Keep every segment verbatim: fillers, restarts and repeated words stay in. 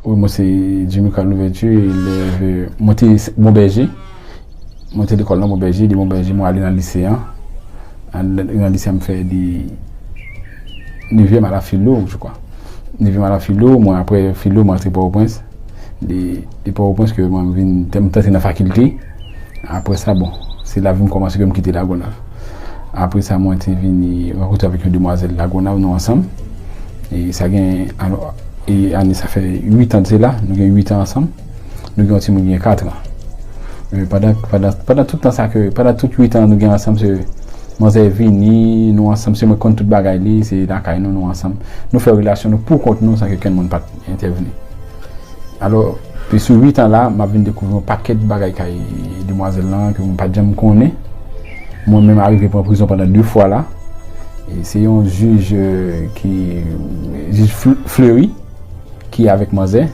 Wi, mwen se Jimmy Carl Louverture, elèv, mwen te Bon Bèje. Mwen te lekòl nan Bon Bèje, de Bon Bèje, mwen ale nan lise an. Al-, nan lise an, m fè de nevyèm a la filo, je crois. Nevyèm a la filo, mwen apre filo, mwen antre Pòtoprens. De, de Pòtoprens ke mwen vin, te, m t antre nan fakilte. Apre sa, bon, se lavi m kòmanse ke m kite Lagonav. Apre sa, mwen te vini rankontre avèk yon demwazèl Lagonav, nou ansanm. E sa gen, alò, e ane, sa fè uit an de sela, nou gen uit an ansanm. Nou gen yon timoun ki gen kat an. E pandan, pandan, pandan tout tan sa ke, pandan tout uit an nou gen ansanm, se manzè vini, nou ansanm, se mwen k konn tout bagay li, se lakay nou, nou ansanm. Nou fè relasyon nou pou kont nou, san ke kenn moun pa t entèvni. Alò, pi sou uit an la, m ap vin dekouvri yon pakèt bagay kay demwazèl lan ke mwen pa t janm konnen. Mwen menm arive pran prizon pandan de fwa la. E se yon jij, euh, ki, jij Fl-, Fleury, ki avèk manzè.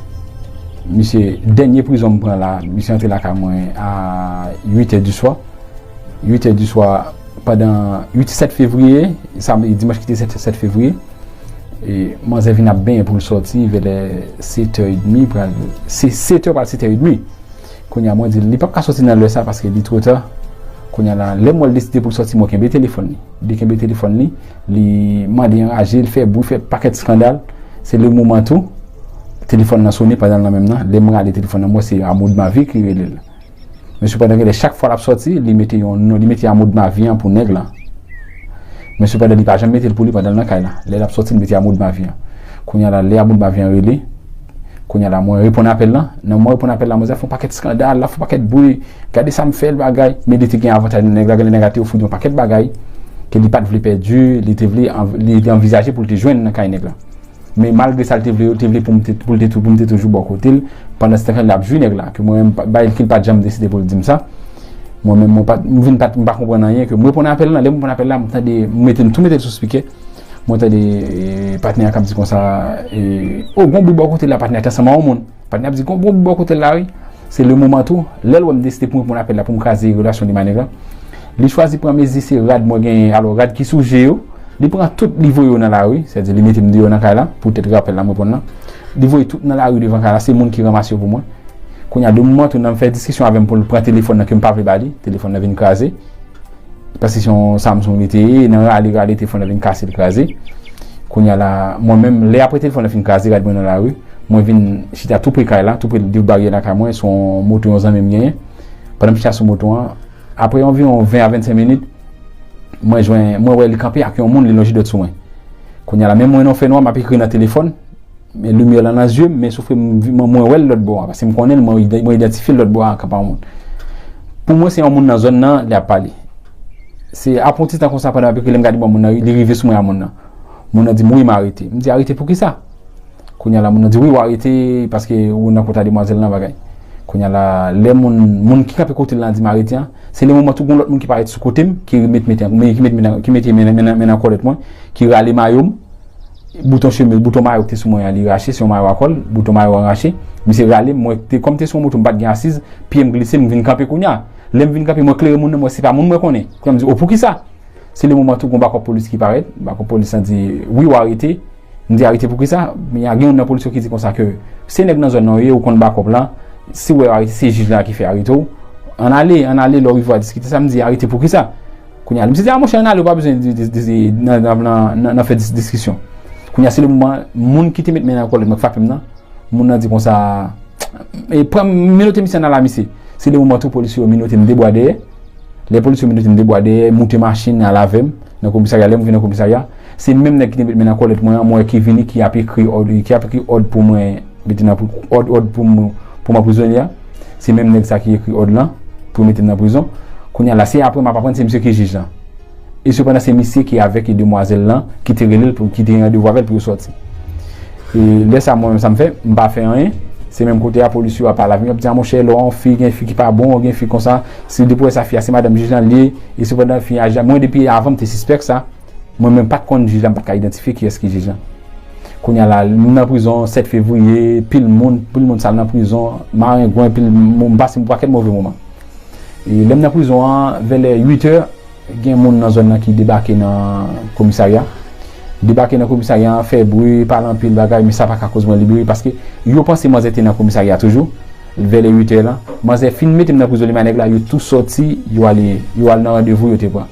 Misye, dènye prizon m pran la, misye antre lakay mwen a uit è di swa. Uit è di swa, pandan uit, sèt fevriye, samdi, dimanch ki te sèt, sèt fevriye. E manzè vin ap benyen pou l sòti, vè lè sèt è edmi, pral, se sèt è, pral sèt è edmi. Kounye a, mwen di l, li p ap ka sòti nan lè sa paske li twò ta. Kounye a la, lè m wè l deside pou l sòti, mwen kenbe telefòn li. Li kenbe telefòn li, li mande anraje, li fè bri, fè pakèt eskandal. Se le moman tou, telefòn nan sonnen pandan l nan menm nan. Lè m rale telefòn nan, mwen se Amour de ma vie ki rele l. Men sepandan, genlè chak fwa l ap sòti, li mete yon non, li mete Amour de ma vie an pou nèg la. Men sepandan, li pa janm mete l pou li pandan l nan kay la. Lè l ap sòti, li mete Amour de ma vie an. Kounye a la, lè Amour de ma vie an rele, kounye a la, mwen reponn apèl lan. Nan mwen reponn apèl la, manzè fè yon pakèt eskandal, l ap fè yon pakèt bri. Gade sa m fè l, bagay. Men li te gen avantaj nan nèg la, genlè nèg la te ofri l yon pakèt bagay ke li pa t vle pèdi, li te vle, anv-, li te anvizaje pou l te jwenn nan kay nèg la. Men malgre sa, l te vle yo, l te vle pou m te, pou l te tou, pou m te toujou bò kote l. Pandan se tan, l ap jwi nèg la, ke mwen menm, pa, bay, ke l pa t janm deside pou l di m sa. Mwen menm, mwen pa, m vin pa, m pa konprann anyen, ke m reponn apèl lan, lè m reponn apèl la, m tande, m mete l, tou mete l sou spikè. Mwen tande, e, patnè a k ap di konsa, e, o, gon bri bò kote la, patnè a te ansanm a yon moun. Patnè a ap di, gon, gon bri bò kote la, wi. Se le moman tou, lè l wè m deside pou m reponn apèl la, pou m kraze relasyon li ma nèg la. Li chwazi pran mezi, se rad mwen genyen, alò rad ki sou je yo, li pran tout, li voye yo nan lari, sètadi li mete m deyò nan kay la, poutèt rapèl la m reponn lan. Li voye tout nan lari devan kay la, se moun ki ranmase yo pou mwen. Kounye a, de moman tou, nan fè diskisyon avè m pou l pran telefòn nan ke m pa vle ba li, telefòn nan vin kraze. Paske se yon Samsung li te ye, nan rale, rale, telefòn nan vin kase, l kraze. Kounye a la, mwen menm, lè apre telefòn nan fin kraze, rad mwen nan lari, mwen vin chita tou pre kay la, tou pre de baryè lakay mwen, se yon moto yon zanmi m genyen. Pandan m chita sou moto an, apre anviwon ven a vennsenk minit, mwen jwenn, mwen wè li kanpe ak yon moun, li lonje dwèt sou mwen. Kounye a la, men mwen nan fènwa, m ap ekri nan telefòn, men limyè lan nan zye m, men soufri m, mwen, mwen wè l lòt bò a, paske m konnen l, mwen ide-, mwen idantifye l lòt bò a, kanpe yon moun. Pou mwen, se yon moun nan zòn nan, li ap pale. Se apre yon ti tan konsa, pandan m ap ekri, lè m gade bò moun nan, li rive sou mwen a moun nan. Moun nan di m, "Wi, m arete." M di, "Arete pou kisa?" Kounye a la, moun nan di, "Wi, w arete paske ou nan kontak demwazèl lan, bagay." Kounye a la, lè moun, moun ki kanpe kote l lan di m arete an, se le moman tou gon lòt moun ki parèt sou kote m, ki met, met, men, ki met, men, ki mete men, men, men nan kòlèt mwen, ki rale mayo m, bouton chemiz, bouton mayo ki te sou mwen an, li rache, se yon mayo a kòl, bouton mayo an rache, misye rale m, mwen te, kòm te sou yon moto, m pa t gen asiz, pye m glise, m vin kanpe kounye a. Lè m vin kanpe, mwen klere moun nan, mwen se pa moun mwen konnen. Kounye a m di, "O, poukisa?" Se le moman tou gon bakòp polis ki parèt, bakòp polis lan di, "Wi, w arete." M di, "Arete poukisa?" Men gen youn nan polis yo ki di konsa ke, "Se nèg nan zòn nan w ye, ou konn bakòp lan, si w wè yo arete, se jij la ki fè arete w. Ann ale, ann ale, lè w rive w a diskite sa." M di, "Arete poukisa?" Kounye a, misye di, "A monchè, ann ale, ou pa bezwen di, di, di, di, nan, nan, nan, nan, nan fè dis-, diskisyon." Kounye a, se le moman, moun ki te met men nan kòlèt mwen k frape m nan, moun nan di konsa, e, pran, menote misye, ann al a misye. Se le moman tou polis yo menote m de bwa dèyè. Lè polis yo menote m de bwa dèyè, moute machin, al avè m nan komisarya. Lè m rive nan komisarya, se menm nèg ki te met men nan kòlèt mwen an, mwen ki vini, ki ap ekri òd, ki ap ekri òd pou mwen, mete nan pri-, òd, òd pou m, pou m anprizone a. Se menm nèg sa ki ekri òd lan, pou mete m nan prizon. Kounye a la, se apre m ap aprann se misye ki jij lan. E sepandan, se misye ki avèk demwazèl lan, ki te rele l pou, ki te gen randevou avè l pou yo sòti. E lè sa, mwen menm, sa m fè, m pa fè anyen. Se menm kote a, polis yo ap pale avè m, y ap di, "A monchè, lè w wè yon fi, gen fi ki pa bon, gen fi konsa, se depi w wè sa fi a, se madanm jij lan l ye." E sepandan, fi a, mwen depi avan, m te sispèk sa. Mwen menm, pa t konn jij la, m pa t ka idantifye kiyès ki jij lan. Kounye a la, m nan prizon sèt fevriye, pil moun, pil moun sa nan prizon, marengwen, pil moun, m pase yon pakèt move moman. E lè m nan prizon an, vè lè uit è, gen moun nan zòn nan ki debake nan komisarya. Debake nan komisarya an, fè bri, pale anpil bagay, men sa pa ka koz mwen libere, paske yo panse manzè te nan komisarya toujou, vè lè uit è la. Manzè fin mete m nan prizon, li menm nèg la, yo tou sòti, yo ale, yo al nan randevou yo te pran.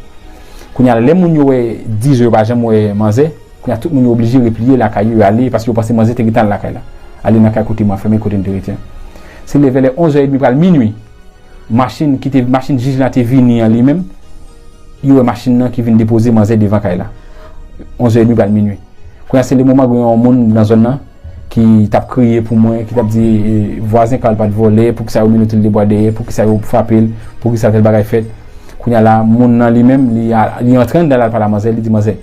Kounye a, lè moun yo wè diz è, yo pa janm wè manzè, kounye a, tout moun yo oblije repliye lakay yo, yo ale, paske yo panse manzè te gentan al lakay la. Ale nan kay kote mwen, fèmen kote m te rete an. Se lè vè lè onz è edmi pral minui. Machin ki te, machin jij la te vini an li menm, li wè machin nan ki vin depoze manzè devan kay la. Onz è edmi pral minui. Kounye a se le moman gen yon moun nan zòn nan ki t ap kriye pou mwen, ki t ap di, eh, vwazen Carl pa t vòlè, poukisa yo menote l de bwa dèyè, poukisa yo frape l, poukisa tèl bagay fèt. Kounye a la, moun nan li menm, li, a- li antre anndan l al pale a manzè, li di manzè,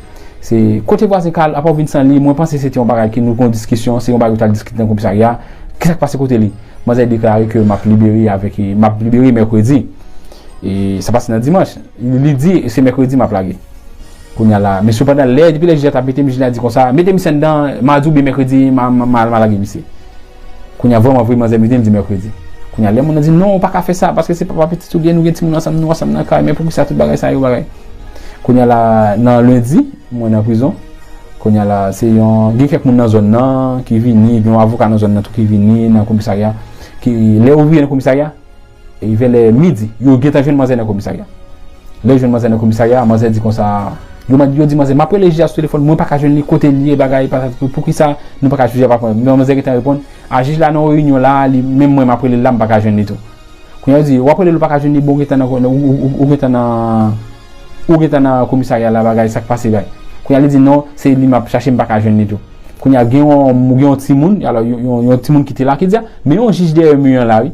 se kote vwazen Carl, apa w vin san li, mwen panse se te yon bagay ki nou gen yon diskisyon, se yon bagay yo t al diskite nan komisarya, kisa k pase kote li? Manzè deklare ke m ap libere avèk, m ap libere mèkredi. E sa pase nan dimanch. Li di, se mèkredi m ap lage. Kounye a la, men sepandan, lè, depi lè jij la t ap mete m, jij la di konsa, mete misye anndan, madi oubyen mèkredi, m a, m a, m a, m a lage misye. Kounye a, vrèman vre, manzè mete m di mèkredi. Kounye a, lè moun nan di, non, ou pa ka fè sa, paske se papa pitit ou li ye, nou gen timoun ansanm, nou ansanm nan kay, men poukisa tout bagay sa yo, bagay. Kounye a la, nan lendi, mwen nan prizon. Kounye a la, se yon, gen kèk moun nan zòn nan ki vini, gen yon avoka nan zòn nan tou ki vini nan komisarya, ki, lè yo rive nan komisarya, e vè lè midi, yo gentan jwenn manzè nan komisarya. Lè yo jwenn manzè nan komisarya, manzè di konsa, yo mande, yo di manzè, m ap rele jij la sou telefòn, mwen pa ka jwenn li, kote l ye, bagay, patati, poukisa nou pa ka, jij la pa pran. Men manzè gentan reponn, a jij la nan yon reyinyon la, li, menm mwen m ap rele l la, m pa ka jwenn li tou. Kounye a yo di, w ap rele l, ou pa ka jwenn li, bon, ou gentan nan, ou, ou, ou, ou gentan nan, ou gentan nan komisarya la, bagay, sa k pase, bagay. Kounye a li di, non, se li m ap chache, m pa ka jwenn li tou. Kounye a gen yon, gen yon timoun, alò, yon, yon, yon timoun ki te la, ki di, a, men yon jij dèyè mi an la, wi.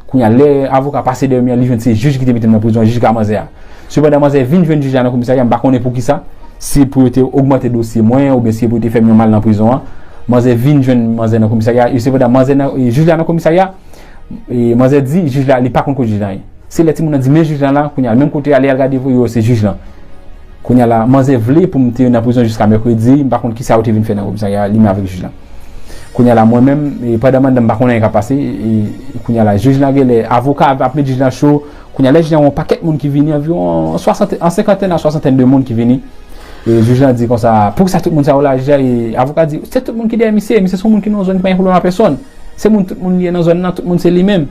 Kounye a, lè avoka pase dèyè mi an, li jwenn se jij ki te mete m nan prizon, jij ka manzè a. Sepandan, manzè vin jwenn jij la nan komisarya, m pa konnen poukisa, si pou yo te ogmante dosye mwen, oubyen si pou yo te fè m yon mal nan prizon an, manzè vin jwenn manzè nan komisarya, e sepandan, manzè nan, e jij la nan komisarya, e manzè di, jij la, li pa konn kote jij la ye. Se lè timoun nan di, men jij la la, kounye a, menm kote a, lè y al gade vre, yo, se jij lan. Kounye a la, manzè vle pou m te nan prizon jiska mèkredi, m pa konn kisa yo te vin fè nan komisarya, li menm avèk jij lan. Kounye a la, mwen menm, e, pandan m anndan, m pa konn anyen k ap pase, e, kounye a la, jij lan genlè, avoka ap, ap met jij lan cho, kounye a, lè jij lan wè yon pakèt moun ki vini, anviwon swasant, an senkantèn a swasantèn de moun ki vini, e, jij lan di konsa, poukisa tout moun sa yo la, jij lan, e, avoka di, se tout moun ki dèyè misye, misye se yon moun ki nan yon zòn ki pa gen pwoblèm a pèsòn. Se moun, tout moun li ye nan zòn nan, tout moun se li menm.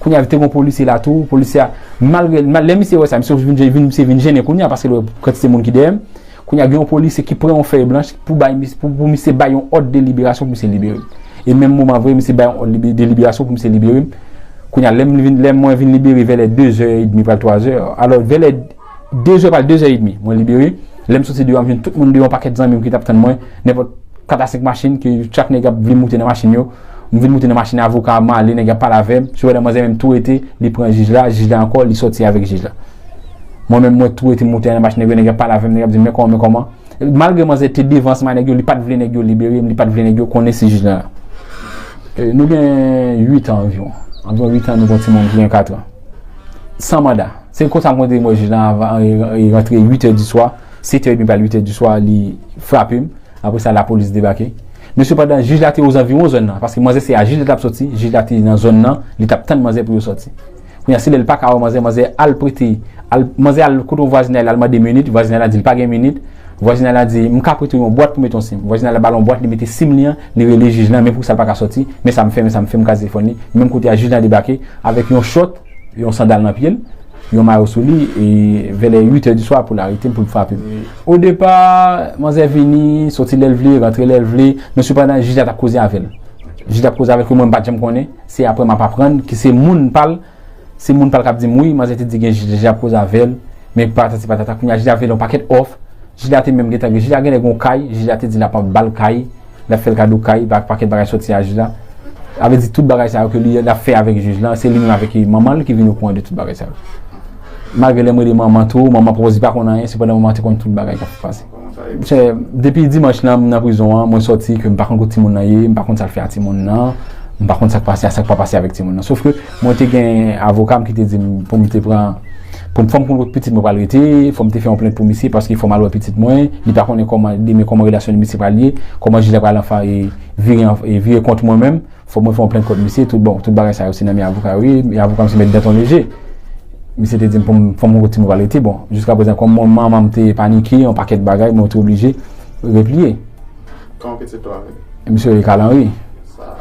Kounye a, te gen yon polisye la tou, polisye a, malgre, mal, lè misye wè sa, misye vin, vin, misye vin jennen kounye a, paske l wè kantite moun ki dèyè m. Kounye a, gen yon polisye ki pran yon fèy blanch pou bay mis-, pou, pou misye bay yon òd de liberasyon pou misye libere. E menm moman vre, misye bay yon òd libe-, de liberasyon pou misye libere m. Kounye a, lè m vin, lè mwen vin libere vè lè de zè edmi pral twa zè, alò, vè lè de zè pral de zè edmi, mwen libere. Lè m soti deyò, m jwenn tout moun deyò, yon pakèt zanmi m ki t ap tann mwen, nenpòt kat a senk machin, ke chak nèg ap vle moute nan machin yo. M vin moute nan machin avoka a, m ale, nèg ap pale avè m. Sepandan, manzè menm tou rete, li pran jij la, jij la ankò, li sòti avèk jij la. Mwen menm, mwen tou rete, m moute nan machin nèg yo, nèg ap pale avè m, nèg ap di m, men kòman, men kòman. Malgre manzè te devan ansanm ak nèg yo, li pa t vle nèg yo libere m, li pa t vle nèg yo konnen se jij lan la. E, nou gen uit an anviwon. Anviwon uit an, nou gen yon timoun ki gen kat an. San manda. Se konsa m kontre m wè jij lan avan, e, e, rantre uit è di swa, sèt è edmi pral uit è di swa, li frape m. Apre sa, lapolis debake. Men sepandan, jij la te ozanviwon zòn nan, paske manzè se a jij la t ap sòti, jij la te nan zòn nan, li t ap tann manzè pou yo sòti. Kounye a, se lè l pa ka wè manzè, manzè al prete, al, manzè al kote yon vwazinay la, al mande minit, vwazinay la di l pa gen minit. Vwazinay la di, m ka prete w yon bwat pou mete yon sim. Vwazinay la ba l yon bwat, li mete sim li an, li rele jij lan, men poukisa l pa ka sòti, men sa m fè, men sa m fè, m kraze telefòn li. Menm kote a, jij lan debake avèk yon chòt, yon sandal nan pye l, yon mayo sou li, e vè lè uit è di swa pou l arete m, pou l frape m. Odepa, manzè vini, soti lè l vle, rantre lè l vle, men sepandan, jij la t ap koze avè l. Jij la t ap koze avè l, ke mwen m pa t janm konnen, se apre m ap aprann ke se moun pa l, se moun pa l k ap di m, wi, manzè te di gen jij, jij ap koze avè l, men patati patata, kounye a jij la vin yon pakèt òf, jij la te menm gentan, jij la genlè gen yon kay, jij la te di l ap ba l kay, l ap fè l kado kay, pa-, pakèt bagay sòti a jij la. Sa vle di tout bagay sa yo ke li, l ap fè avèk jij lan, se li menm avèk manman l ki vin okouran de tout bagay sa yo. Malgre lè m rele manman tou, manman pwòp li pa konn anyen, sepandan manman te konn tout bagay k ap pase. Monchè, depi dimanch lan, m nan prizon an, mwen sòti ke m pa konn kote timoun nan ye, m pa konn sa l fè a timoun nan, m pa konn sa k pase a, sa k pa pase avèk timoun nan. Sof ke mwen te gen avoka m ki te di m pou m te pran, pou m, fò m konn kot pitit mwen pral rete, fò m te fè yon plent pou misye, paske fò m al wè pitit mwen, li pa konnen kòman, demen kòman relasyon li misye pral ye, kòman jij la pral anfa-, e, vire an-, e, vire kont mwen menm. Fò mwen fè yon plent kont misye, tout, bon, tout bagay sa yo se nan men avoka yo ye, e avoka m se mèt Danton Leger. Misye te di m pou m, fò m wè kote timoun pral rete, bon, jiska prezan, kòm mwen, manman m te panike, yon pakèt bagay, mwen te oblije, repliye. Kòman pitit ou a rele? Misye rele Kalanri.